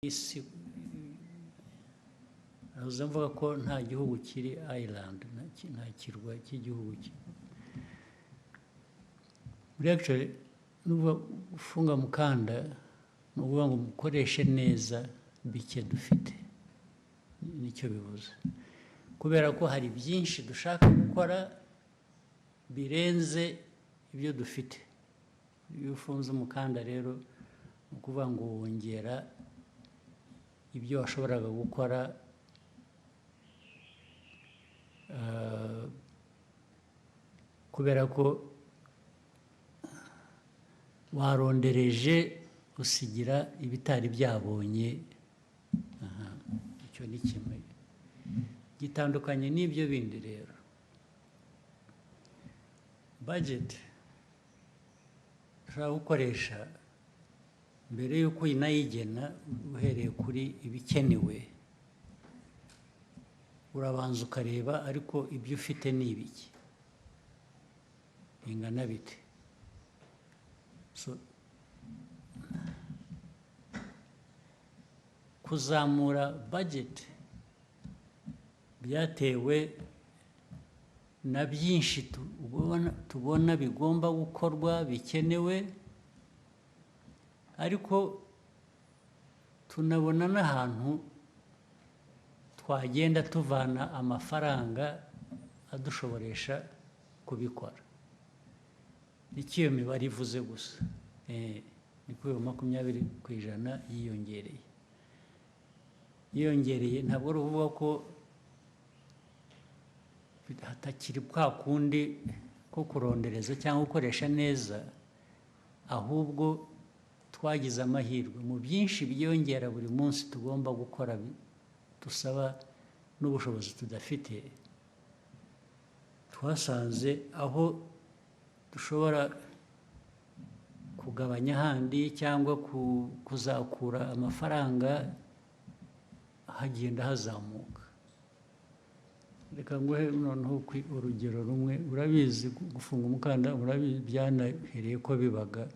Isi nahoze mvuga ko nta gihugu kiri island, nta kirwa cy'igihugu muri actually. Nuvuga gufunga mukanda, ni ukuvuga ngo mukoreshe neza bike dufite, nicyo bivuze, kubera ko hari byinshi dushaka gukora birenze ibyo dufite. Iyo ufunze umukanda rero, ni ukuvuga ngo wongera ibyo washoboraga gukora, kubera ko warondereje usigira ibitari byabonye. Aha, icyo ni kimwe gitandukanye n'ibyo bindi. Rero budget ushobora gukoresha mbere y'uko unayigena, uhereye kuri ibikenewe, urabanza ukareba ariko ibyo ufite ni ibiki, bingana bite. So, kuzamura budget byatewe na byinshi tubona bigomba gukorwa, bikenewe, ariko tunabona n'ahantu twagenda tuvana amafaranga adushoboresha kubikora. Icyo iyo mibare ivuze gusa, ni kuri 20% yiyongereye. Ntabwo ari ukuvuga ko hatakiri kwa kundi ko kurondereza cyangwa gukoresha neza, ahubwo twagize amahirwe mu byinshi byiyongera buri munsi tugomba gukora, dusaba n'ubushobozi tudafite. Twasanze aho dushobora kugabanya ahandi cyangwa kuzakura amafaranga hagenda hazamuka. Reka nguhe noneho urugero rumwe. Urabizi, gufunga umukanda urabizi, byanahereye ko bibaga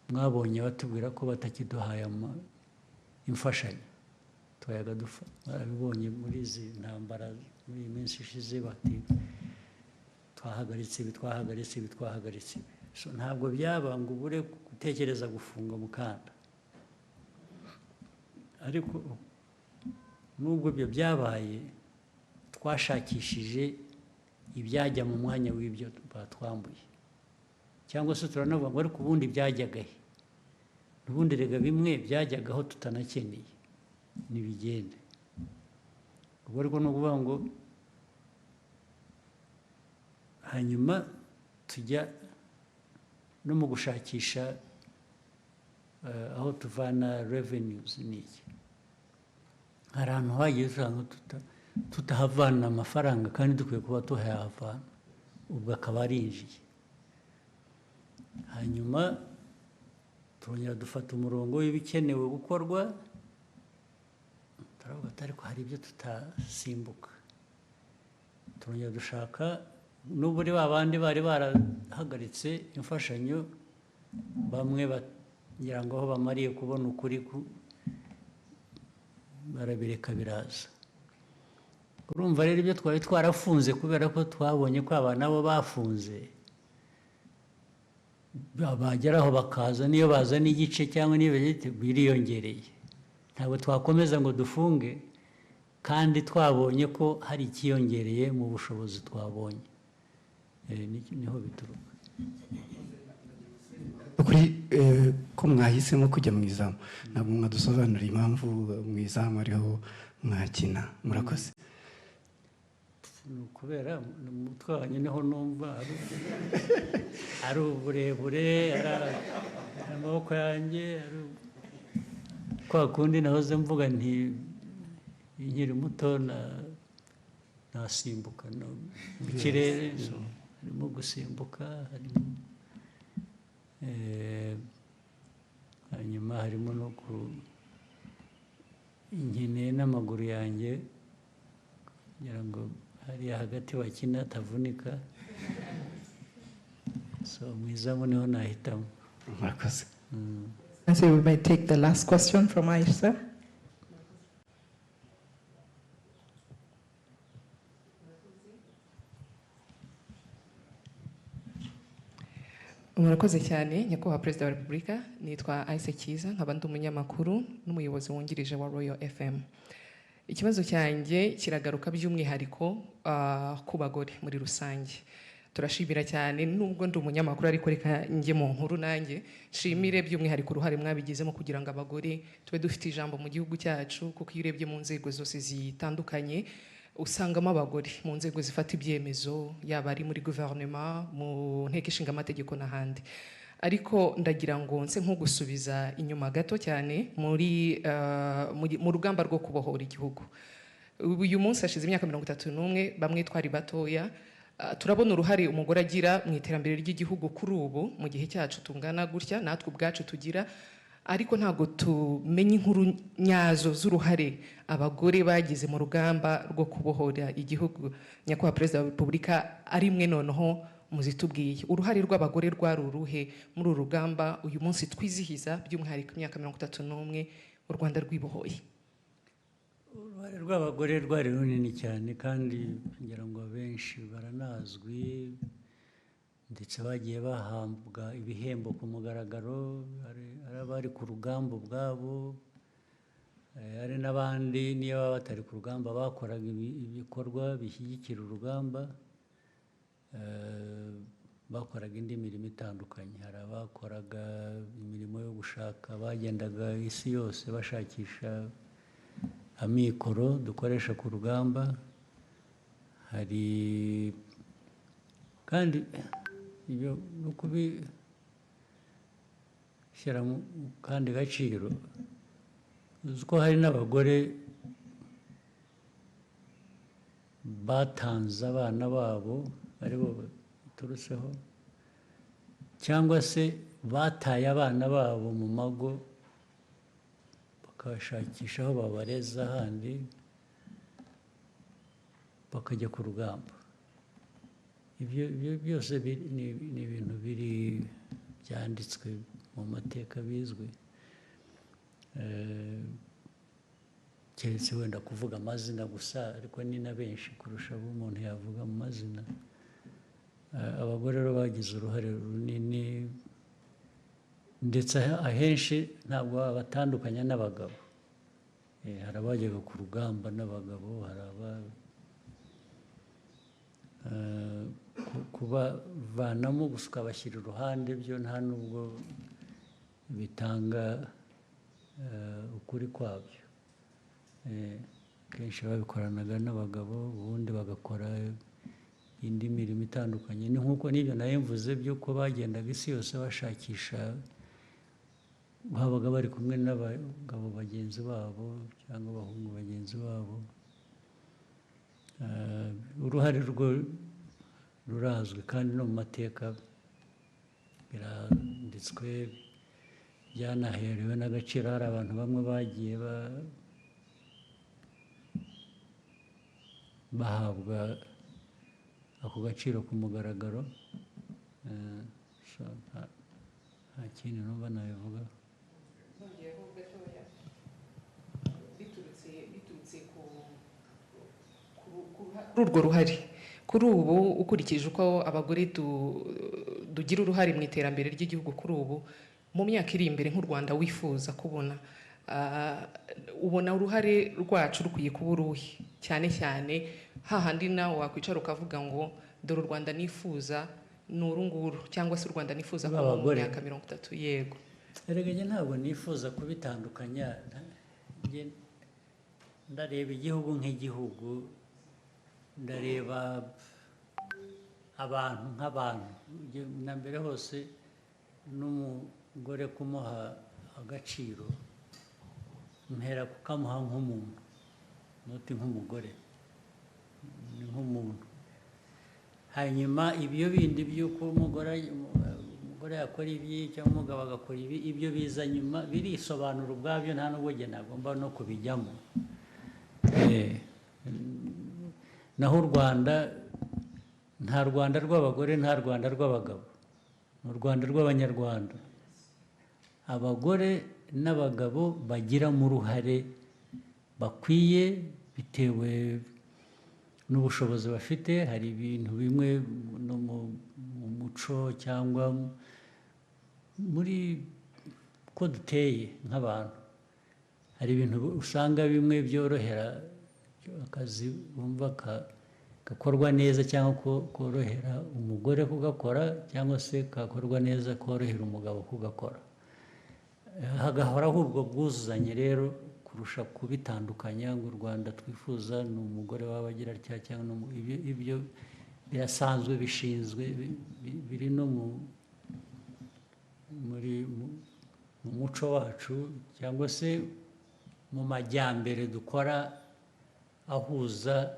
mwabonye batubwira ko batakiduhaye imfashanyo twayaga dufa. Barabibonye muri izi ntambara, muri iyi minsi ishize, bati twahagaritse ibi, twahagaritse ibi, twahagaritse ibi. So, ntabwo byaba ngo ubure gutekereza gufunga umukanda, ariko nubwo ibyo byabaye, twashakishije ibyajya mu mwanya w'ibyo batwambuye, cyangwa se turanavuga ngo ariko ubundi byajyaga he? Ubundi rega bimwe byajyagaho tutanakeneye, ntibigende. Ubwo ariko ni ukuvuga ngo hanyuma tujya no mu gushakisha aho tuvana revenues. Ni iki? Hari ahantu hagiye usanga tutahavana amafaranga kandi dukwiye kuba tuhahavana, ubwo akaba arinjiye. Hanyuma turongera dufata umurongo w'ibikenewe gukorwa, turavuga ati ariko hari ibyo tutasimbuka. Turongera dushaka n'uburi ba bandi bari barahagaritse imfashanyo, bamwe bagira ngo aho bamariye kubona ukuri barabireka biraza. Urumva rero, ibyo twari twarafunze kubera ko twabonye ko aba nabo bafunze, bageraho bakaza, niyo bazana igice cyangwa niyo biriyongereye. Ntabwo twakomeza ngo dufunge kandi twabonye ko hari ikiyongereye mu bushobozi twabonye. Niho bituruka. Kuri ko mwahisemo kujya mu izamu, ntabwo mwadusobanurira impamvu mu izamu ariho mwakina? Murakoze. Ni ukubera mu mutwe wanjye niho numva ari uburebure, ari amaboko yanjye, ari kwa kundi nahoze mvuga nti nkiri muto nasimbuka no mu kirere. So, harimo gusimbuka, harimo hanyuma harimo no ku nkeneye n'amaguru yanjye kugira ngo hariya hagati bakina atavunika. So mu izamu niho nahitamo. Murakoze. And so we might take the last question from Aisha. Murakoze cyane, Nyakubahwa Perezida wa Repubulika. Nitwa Aise Cyiza, nkaba ndi umunyamakuru n'umuyobozi wungirije wa Royal FM. Ikibazo cyanjye kiragaruka by'umwihariko ku bagore muri rusange. Turashimira cyane, nubwo ndi umunyamakuru ariko reka njye mu nkuru nanjye nshimire by'umwihariko uruhare mwabigizemo kugira ngo abagore tube dufite ijambo mu gihugu cyacu, kuko iyo urebye mu nzego zose zitandukanye usangamo abagore mu nzego zifata ibyemezo, yaba ari muri guverinoma, mu nteko ishinga amategeko n'ahandi. Ariko ndagira ngo nse nko gusubiza inyuma gato cyane muri mu rugamba rwo kubohora igihugu. Uyu munsi hashize imyaka 31, bamwe twari batoya. Turabona uruhare umugore agira mu iterambere ry'igihugu kuri ubu mu gihe cyacu tungana gutya, natwe ubwacu tugira, ariko ntabwo tumenya inkuru nyazo z'uruhare abagore bagize mu rugamba rwo kubohora igihugu. Nyakubahwa Perezida wa Repubulika, ari mwe noneho muzitubwiye, uruhare rw'abagore rwari uruhe muri uru rugamba uyu munsi twizihiza, by'umwihariko imyaka 31 u Rwanda rwibohoye? Uruhare rw'abagore rwari runini cyane, kandi ngira ngo abenshi baranazwi, ndetse bagiye bahabwa ibihembo ku mugaragaro. Hari abari ku rugamba ubwabo, hari n'abandi niyo baba batari ku rugamba bakoraga ibikorwa bishyigikira urugamba, bakoraga indi mirimo itandukanye. Hari abakoraga imirimo yo gushaka, bagendaga isi yose bashakisha amikoro dukoresha ku rugamba. Hari kandi ibyo no kubishyira mu kandi gaciro, uzi ko hari n'abagore batanze abana babo aribo baturutseho, cyangwa se bataye abana babo mu mago bakabashakisha aho babareza handi, bakajya ku rugamba. Ibyo byose ni ibintu biri byanditswe mu mateka bizwi. Keretse wenda kuvuga amazina gusa, ariko ni na benshi kurusha abo umuntu yavuga mu mazina. Abagore rero bagize uruhare runini, ndetse ahenshi ntabwo babatandukanya n'abagabo. Hari abajyaga ku rugamba n'abagabo, hari aba kubavanamo gusa ukabashyira iruhande, byo nta nubwo bitanga ukuri kwabyo. Kenshi babikoranaga n'abagabo, ubundi bagakora indi mirimo itandukanye. Ni nk'uko n'ibyo nayo mvuze by'uko bagendaga isi yose bashakisha, babaga bari kumwe n'abagabo bagenzi babo cyangwa abahungu bagenzi babo. Uruhare rwo rurazwi, kandi no mu mateka biranditswe, byanaherewe n'agaciro. Hari abantu bamwe bagiye bahabwa ako gaciro ku mugaragaro. Nta kindi numva nabivuga. Nongeyeho gatoya, biturutse kuri urwo ruhare, kuri ubu ukurikije uko abagore dugira uruhare mu iterambere ry'igihugu kuri ubu, mu myaka iri imbere nk'u Rwanda wifuza kubona, ubona uruhare rwacu rukwiye kuba uruhe? Cyane cyane hahandi nawe wakwicara ukavuga ngo dore u Rwanda nifuza ni uru nguru, cyangwa se u Rwanda nifuza kuba mu Rw'abagore. myaka 30, yego. Erega njye ntabwo nifuza kubitandukanya. Njye ndareba igihugu nk'igihugu, ndareba abantu nk'abantu. Njye na mbere hose n'umugore kumuha agaciro, mpera kukamuha nk'umuntu, not nk'umugore, ni nk'umuntu. Hanyuma ibyo bindi by'uko umugore yakora ibi cyangwa umugabo agakora ibi, ibyo biza nyuma, birisobanura ubwabyo, nta n'ubwo njye nagomba no kubijyamo. Naho u Rwanda, nta Rwanda rw'abagore, nta Rwanda rw'abagabo, ni u Rwanda rw'Abanyarwanda. Abagore n'abagabo bagiramo uruhare bakwiye bitewe n'ubushobozi bafite. Hari ibintu bimwe no mu muco cyangwa Muri ko duteye nk'abantu, hari ibintu usanga bimwe byorohera, akazi wumva gakorwa neza cyangwa ko korohera umugore kugakora, cyangwa se kakorwa neza korohera umugabo kugakora. Hagahoraho ubwo bwuzuzanye rero kurusha kubitandukanya ngo u Rwanda twifuza ni umugore waba agira atya cyangwa ni ibyo birasanzwe, bishinzwe biri no mu muri mu muco wacu cyangwa se mu majyambere dukora ahuza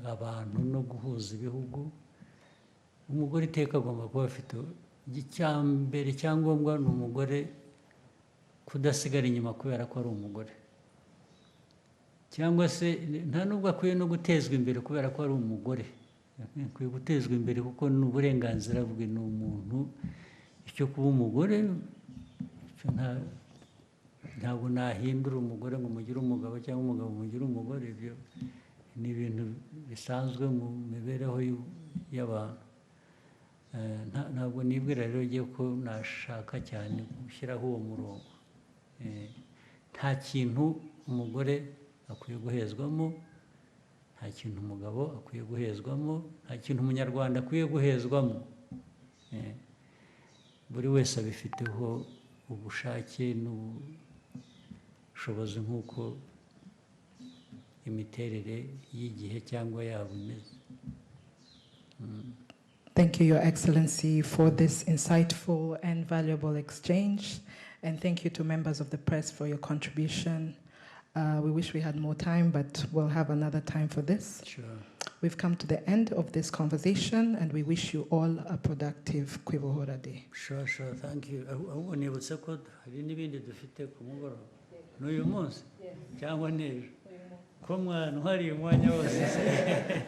abantu no guhuza ibihugu. Umugore iteka agomba kuba afite, icyambere cyangombwa ni umugore kudasigara inyuma kubera ko ari umugore, cyangwa se nta nubwo akwiye no gutezwa imbere kubera ko ari umugore. Akwiye gutezwa imbere kuko ni uburenganzira bwe, ni umuntu. Icyo kuba umugore icyo ntabwo nahindura umugore ngo mugire umugabo cyangwa umugabo mugire umugore. Ibyo ni ibintu bisanzwe mu mibereho y'abantu. Ntabwo nibwira rero ngiye ko nashaka cyane gushyiraho uwo murongo. Nta kintu umugore akwiye guhezwamo, nta kintu umugabo akwiye guhezwamo, nta kintu Umunyarwanda akwiye guhezwamo. Buri wese abifiteho ubushake n'ubushobozi nk'uko imiterere y'igihe cyangwa yabo imeze. Thank you, Your Excellency, for this insightful and valuable exchange. And thank you to members of the press for your contribution. We wish we had more time, but we'll have another time for this. Sure. We've come to the end of this conversation, and we wish you all a productive Kwibohora Day. Sure, thank you. Ahubwo nibutse ko hari n'ibindi dufite ku mugoroba. Ni uyu munsi cyangwa n'ejo? Ko mwantwariye umwanya wose se?